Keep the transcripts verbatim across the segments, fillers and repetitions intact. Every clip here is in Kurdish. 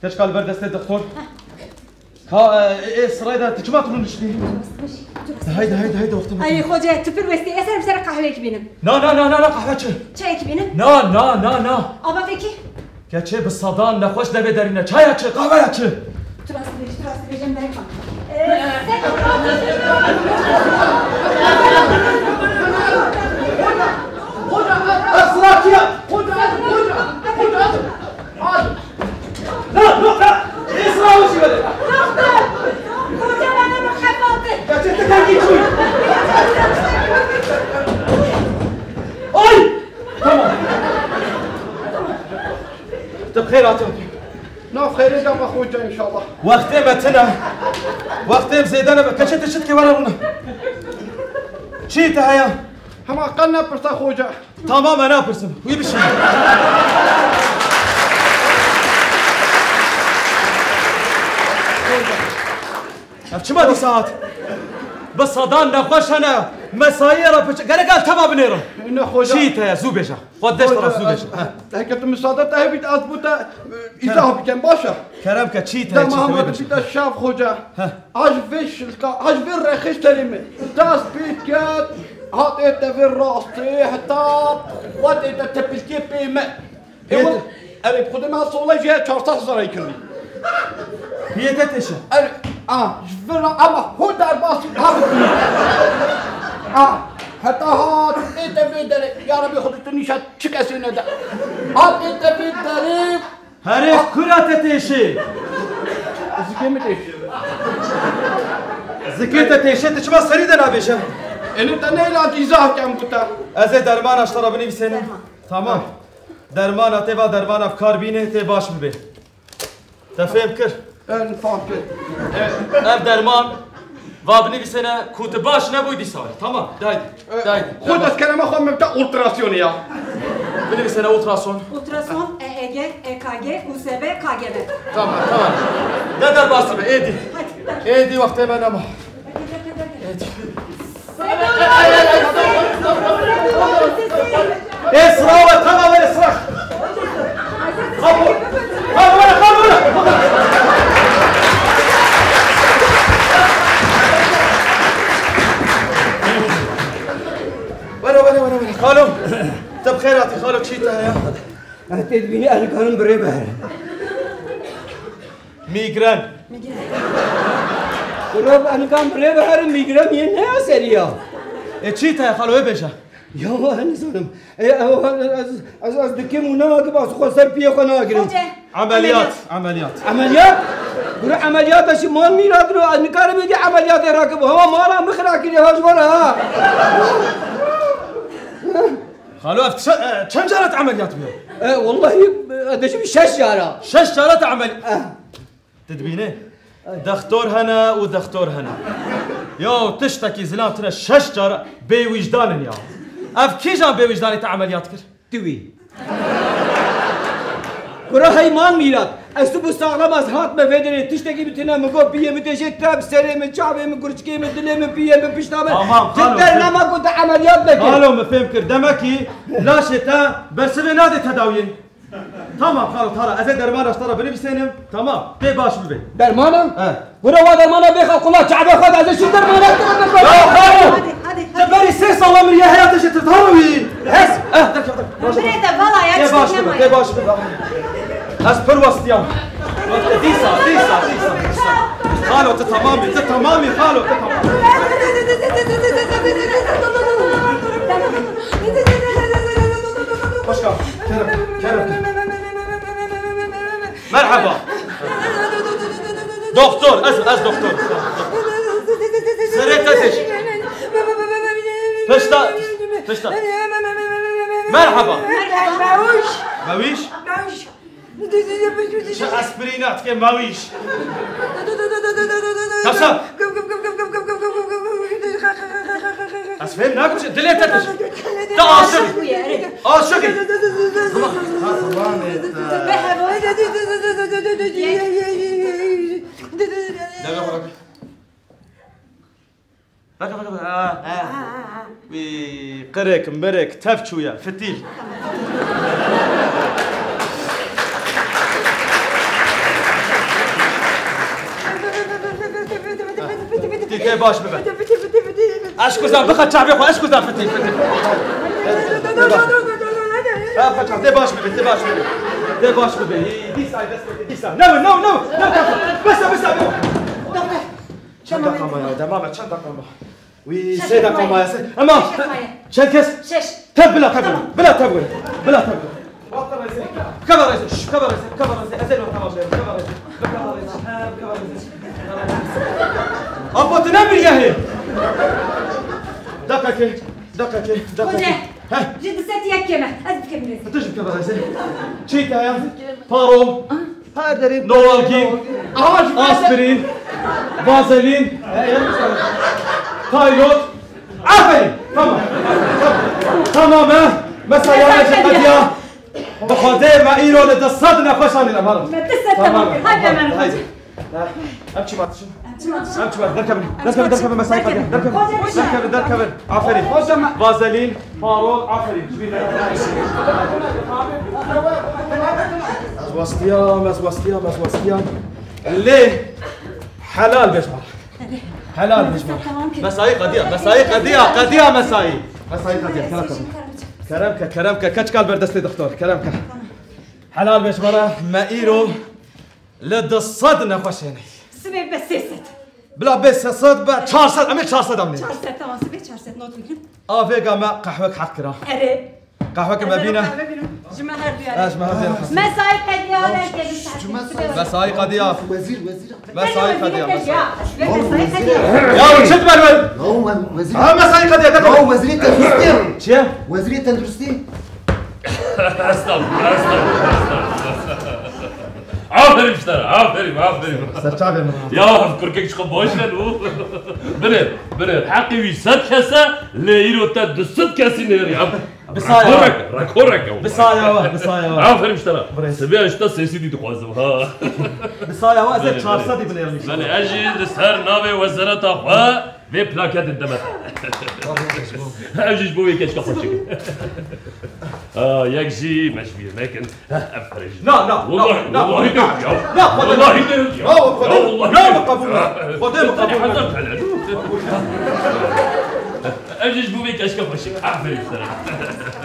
Keçka li ber destê doktor. Ka, e, e, sirayê de tu çima tu rûniştî? Haydi, haydi, haydi, wextê me. Ay, xoce, tu pir westî, ez ê ser qehweyek bînim. Na, na, na, na, na, qehwe çi? Çayek bînim. Na, na, na, na. Ava vekî? Keçê bi sedan nexweş devê derîne. Çaya çi, qehweya çi? Tu rast dibêjî, tu rast dibêjî, em berê xwe. Hoca, hoca, hoca, hoca, hoca. Na, na, na! Esra hoş geldin. Doktor! Hoca bana mı kapattı? Gerçekten hangi çocuk? Ay! Tamam. Tıp hayratım. Na xêrê de me xoca inşallah. Wextê me tine. Wextê zêde ne be. Keçê tişt ke were rûne. Çi te heye? Hema qe ne pirsa xoca. Tamam, e, napirsim. Wî bişî. Ev çima dîsa hat? Bi sedan nexweş hene. Mesayê re piç. Gerek el teva binêrim. Ne xoca. Çi te ye? Zû bêje. Xwe deş tera zû bêje. Heke tu misade te hebît, ez bo te, e, îzah bikem, baş e? Kerem ke, çi te ye, çi te ye? Dema hema dibîte şev xoca. Heh. Aj vê şilka, aj vê rexê serê me. Dest pê ket, hat ê te vê rastê, heta xwedê te tepilkê pê me. Ê Pê wal-, te- erê, bi xwedê me sola jê çar sed hezar ay kirdî. Piyê te têşe. Erê, a, ji vê re, ama ho derbas, ha, ha, heta hat ê te vê derê. Ya Rebê, xwedê tu nîşa çi kesê nede. Hat ê te vê derê. Herê kura te têşê? Zikê min têşê. Zikê te têşê, tu çima serî de nabêje? Ênî te neyla dîza kem bû te. Ez ê dermana ji te re binivîsênim. Derman. Tamam. Dermana tê va dermana kar bîne, tê baş bibe. Te fêm kir? En fam kir. Ev derman va binivîsêne ku tu baş nebûy dîsa. Tamam, de haydi. De haydi. Xwe dest kerema xwe me bite ultrasyonê ya. Binivîsêne ultrason. Ultrason, E E G, E K G, U S B, K G B. Tamam, tamam. De derbas be, êdî. Hadi, hadi. Êdî wextê me nema. Êdî. Ê, sira we, tamam, were sira. Qabo. Qabo, were, qabo, were. Were, were, were, were. Xalo, te bi xêr hatî, xalo, çi te heye? Ez tê dibînî, ez nikarim bi rê biherim. Mîgren. Kuro, ez nikarim bi rê biherim, mîgren yên ne ya serî ya. E, çi te ye xalo, wê bêje? Ya, ez nizanim. E, ez, ez, ez dikim û nakim, ez xwe ser piyê xwe nagirim. Hoca. Emeliyat, emeliyat. Emeliyat? Kuro, emeliyat e, şi mal mîrat ro, ez nikarim êdî emeliyatê rakim. Hema mala min xira kiriye, ha, ji we re, ha. Xalo, ev çe-, e, çend cara te emeliyat bûye? E, wellahî, e, dibêjim şeş cara. Şeş cara te emel-, Eh. Tu dibînî? Dextor hene û dextor hene. Ya tiştekî zilam tune şeş cara bêwîjdan in ya. Ev kîjan bêwîjdanê te emeliyat kir? Tu wî. Kuro hey mal mîrat. Ez tu bû saxlem, ez hatime vê derê, tiştekî min tune, min got, piyê min têşê, te bi serê min, çavê min, gurçikê min, dilê min, piyê min, pişta min. Tamam, xalo, tu dernema ku tu emeliyat nekir. Xalo, min fêm kir. Demekî laşê te bersivê nade tedawiyê. Tamam, xalo, tara, ez ê dermana ji te re binivîsênim. Tamam, tê baş bibe. Dermana? He. Gure wa dermana bêxa qula çavê xwe de, ez ê şî dermana te re. Ya xalo! Hadi, hadi, hadi. Te berî sê sala min ya heyata jê tirtana wî. Ez? Eh, derkeve, derkeve. Baş, baş. Birê te, vala ya, tê baş bibe, tê baş bibe. Ez pir westiyam. Wexte dîsa, dîsa, dîsa, dîsa. Xalo, tu tamamî, tu tamamî, xalo, tu tamamî. Başka, kerem, kerem. Merhaba. Doktor, ez, ez doktor. Serê te têş. Pişta, pişta. Merhaba. Mewîş. Mewîş. Çi esprîna dike Mewîş. Kasa. Ez fêm nakim, dilê te têş. Te aşiq. Aşiq. Deve bırak. Bak, bak, bak. Ha. Ha. Wî, qirêk, mirêk, tev çûye, fitîl. Tê baş bibe. Eşk uzan, bixe çavê xwe, eşk uzan fitî, fitî. Ha, bixe çav, tê baş bibe, tê baş bibe. Tê baş bibe. Dîsa, dest pê, dîsa. Ne, ne, ne, ne, besa, besa, besa. Çend dakika ma ya, demame, çend dakika ma? Wî, sê dakika ma ya, sê. Ama, çend kes? Şeş. Tev bila, tev bila. Bila tev bila. Bila tev bila. Keva rêzê, şş, keva rêzê, keva rêzê, ez ê tamam derim, keva rêzê, keva rêzê, he, keva rêzê. Apo, tu ne miriye hê? Dakika ke, dakika ke, dakika ke. He. Ji di sed yek keme, ez bikim rêzê. Tu jî keva rêzê. Çi te ya? Parol. Her derê. Novalgin. Aha, ji aspirin. Vazelin. Taylot. Aferin. Tamam. Tamam, he. Mesela ya, qediya. Bi Xwedê me îro li du sed nexweş anîne mala. Me du sed tamam. Tamam. Hadi hemen. Haydi. Em çi vatişin? Em çi vatişin? Em çi vat-, derkevin. Derkevin, derkevin, mesai qediya. Derkevin. Derkevin, derkevin. Aferin. Vazelin, parol, aferin. Ez westiyam, ez westiyam, ez westiyam. Lê helal bêj bana. Helal bêj bana. Mesai qediya, mesai qediya, qediya mesai. Mesai qediya, kerem kerem. Kerem ke, kerem ke, keçka li ber destê doktor, kerem ke. Helal bêj bana, me îro li du sed nexweş hênî. Sibê be sê sed. Bila bê sê sed be çar sed, em ê çar sed amnê. Çar sed, tamam, sibê çar sed, not bigrin. A vêga me qehwek heq kira. Erê. Qehweke me bîne. Qehwe bîne. Ji me her du. Ha, ji me her du. Mesai qediya, ne kedi. Mesai qediya. Wezîr, wezîr. Mesai qediya, mesai. Ya, çi dibe li wir? Ya, we-, wezîr. Ha, mesai qediya, qediya. Ya, wezîrê tenduristî ye. Çi ye? Wezîrê tenduristî. Estağfurullah, estağfurullah, estağfurullah. Aferin ji te re, aferin, aferin. Ser çavê min. Ya, kurkek çiqo baş e, û. Binêr, binêr. Heqê wî sed kes e, lê îro te du sed kesî nêrî. Bi saya. Rekorek, rekorek e. Bi saya we, bi saya we. Aferin ji te re. Birêz. Sibê ji te sê sedî dixwazim, ha. Bi saya we, ez ê çar sedî binêrim. Belê, ez jî li ser navê wezareta xwe vê plaketê dime te. Ev jî ji bo wê keçika xweşik. Ah, yek jî me ji bîr nekin. Ev pere jî. Na, na, na, wellahî, na, wellahî na, dêr ya. Na, Xwedê. Wellahî dêr ya. Na, Xwedê. Ya, wellahî. Na, min qebûl. Xwedê min qebûl. Hezar tele. Ev jî ji bo vê keçika xweşik. Aferin sana.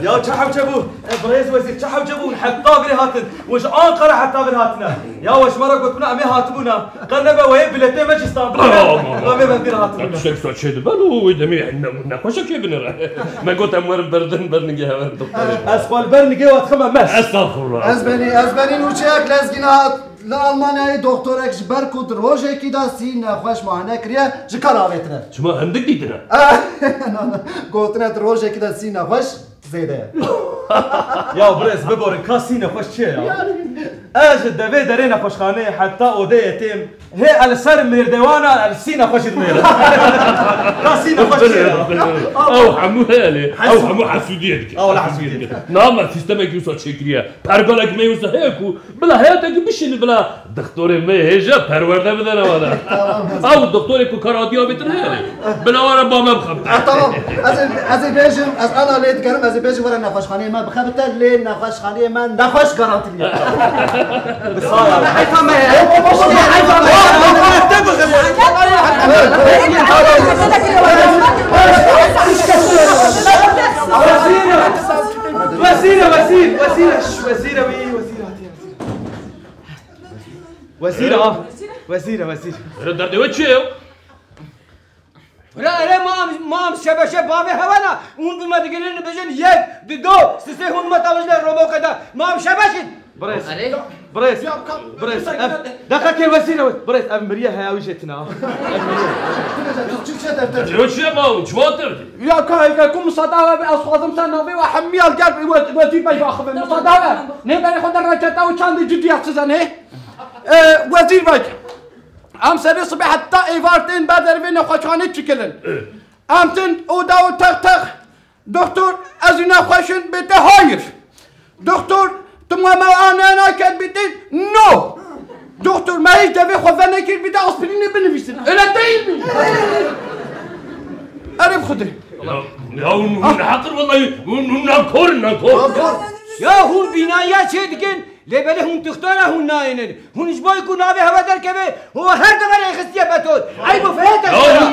Ya çi hewce bû? E, birêz wezîr, çi hewce bû? Heta vir hatin. Û ji Anqara heta vir hatine. Ya we ji me re gotibûna em ê hatibûna. Qe nebe wê biletê me jî standibûne. Aman, aman. Em ê vê vir hatibûne. Ya tiştek sa çê dibe, û wê demê ne-, nexweşe kê binêre. Me got em werin berdin, ber nigê hev doktorê. Ez xwe li ber nigê we dixime mez. Estağfurullah. Ez benî, ez benî nûçeyek lezgîn hat li Almanyayê doktorek ji ber ku di rojekî de sî nexweş muayene kiriye, ji kar avêtine. Çima hindik dîtine? Na, na. Gotine di rojekî de sî nexweş zêde ye. Ya birêz biborin, ka sî nexweş çi ye ya? Ez ji devê derê nexweşxaneyê heta odeyê têm. Hê el ser mêrdewana el sî nexweşî dinêre. Ka sî nexweş çi ye ya? Ew hemû heye lê. Ew hemû hesûdiyê dike. Ew la hesûdiyê dike. Na me sîstemekî wisa çêkiriye. Pergalek me wisa heye ku bila heyatekî bişînin bila dixtorê me hêja perwerde bidene wana. Ew dixtorê ku kar adiya bêtin heye lê. Bila wana ba me bixebite. Ah, tamam. Ez ê, ez ê bêjim, ez ana lê dikerim, ez ê bêjim were nexweşxaneyê me bixebite, lê nexweşxaneyê me nexweş garantiliye. Bi saya. Heyfa me ye. Heyfa me ye. Wezîr e, wezîr, wezîr e, şş, wezîr e, wî, wezîr hatiye. Wezîr e, ha. Wezîr e, wezîr. Derdê we çi ye? Bira, erê mam, mam şebeşe bavê hewana, hûn bi me digilin, dibêjin yek, di do, sisê hûn me tavêjine romoke de, mam şebeşin. Birêz. Erê? Birêz. Ya, ka-, Birêz. Ev, deqekê wezîr e, birêz, ev miriye heya wî jê tine. Ev miriye. Çi, çi defter? Yo, çi ye ma, çi wa te? Ya, ka, ka, ku misada we, ez xwazim te navê we hemiya li gel we-, wezîr bey axivin. Misada we. Nê berê xwe de reçeta û çandê ciddiya size nê? E, wezîr bey. Em serê sibê heta êvar tên ber dervê nexweşxanê çikilin. Em tin oda û tex tex. Doktor, ez ê nexweşin bête hayir. Doktor, tu ma me ane naket bête no. Doktor, me hiç devê xwe venekir bête aspirînê binivîsin. Öyle değil mi? Erê bi Xwedê. Ya, ya, hûn, hûn neheqir wellahî, hûn, hûn nankor in, nankor. Ya hûn bînaya çê dikin, lê belê hûn dixtora hûn nayênin. Hûn ji bo ku navê hewe derkeve, hûn her deverê xistiye beton. Eyb û feyê te. Ya, hûn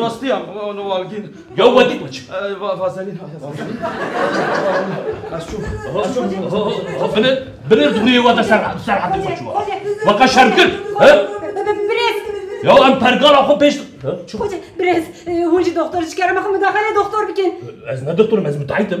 rastî em, onu walgîn. Ya wedî xwe çi? E, va-, vazelîn, ha, vazelîn. Ez çûm. Binir, binir duriyê we de ser, ser hadî xwe çûwa. Weka şerm kir, he? Bi-, bi-, birêz. Ya em pergala xwe pêş, he? Çi? Xwecê, birêz, e, hûn jî doktor ji kerema xwe mudaxele doktor bikin. Ez ne doktor im, ez müteahhit im.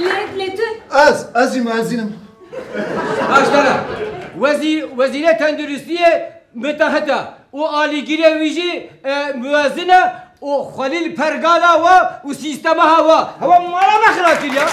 Lê, lê tu? Ez, ez jî muezîn im. Baş dana. Wezî-, wezîrê tenduristiyê mitehit e û alîgirê wî jî, e, muezin e û Xwelîl pergala we û sîstema hewa. Hewa mala me xira kir ya.